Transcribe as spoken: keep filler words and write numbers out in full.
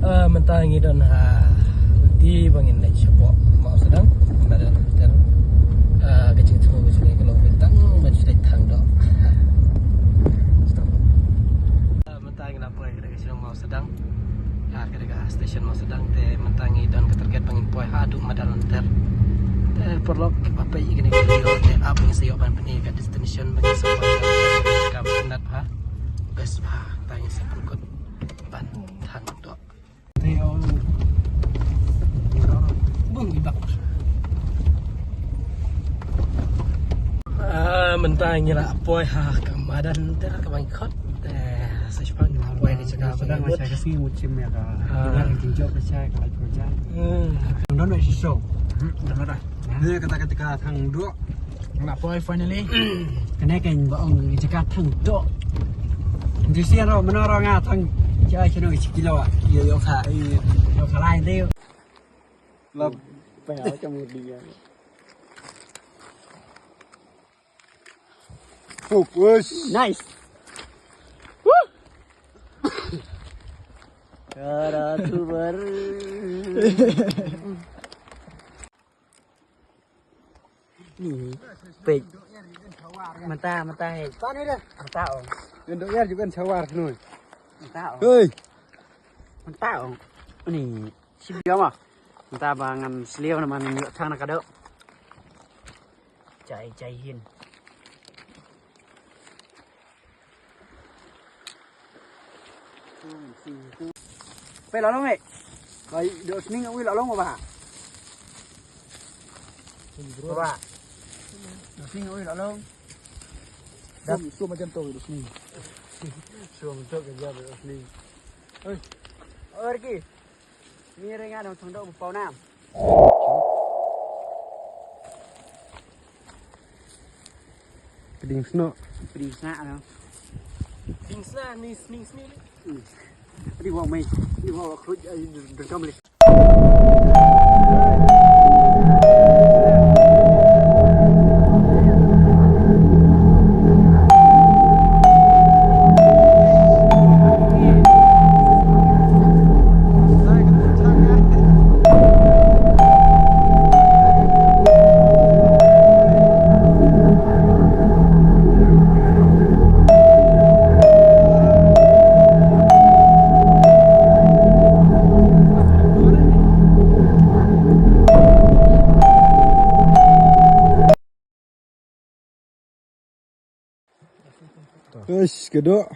Ah, mynta ngi don ha lynti ba ngin leit shapoh Mawsadang. Mynta don ter, ah, ka jingthmu ka jong ngi ka long tang ban shu leit thang doh. Ah, mynta ngi la poi ka dei ka shnong Mawsadang. Ah, ka dei ka station Mawsadang, te mynta ngi don ka target ba ngin poi haduh madan lynter. Te paralok, kiba peit ïa kane ka video, te ap ngin sa ïoh ban pyni ka destination ba ngin sa poi, ka bha, best bha. Te ngin sa pynkut ban thang doh. Ah, mynta ngi la poi ha ka madan lynter kaba ngi khot. Te sa shu pang ngi la poi ka jaka ba ngi mut. Ka sngi mut shim ïa ka. Ah. Ka jingjop ka shai ka lait ka jai. Hmm. Don no shisha. Hmm, don no da. Ni kata kata ka thang doh. Nga la poi finally. Kane kan ba ong jaka thang doh. Di sian ro mano ro nga thang. Cha cha no sikilo. Yo yo kha. Yo kha lai de. Lap. Pa ya ka mut dia. Fokus. Nice. Woo. Cara tu ber. Ni. Peit. Mynta, mynta, hei. Mynta, ong. Ngan doh ïar ju kan shawar noi. Mynta, ong. Hei. Mynta, ong. Ni. Shi biang ma. Mynta ba ngan sliew namar ngan ïoh thang na ka doh. Jai, jai hin. Peit la long eh. Bai, doh sning ui la long ba. Ba. Doh sning ui la long. Sum, sum macam tu doh sning. Sum tu kerja doh sning. Oi. Oi, Ricky. Ni ringa dong thong dong pau nam. Pding snoh. Pding snoh dong. Pding snoh ni sni sni. Hmm. Pding wak mai. Pding wak khruj ai dengkam leh. Eish, ka doh.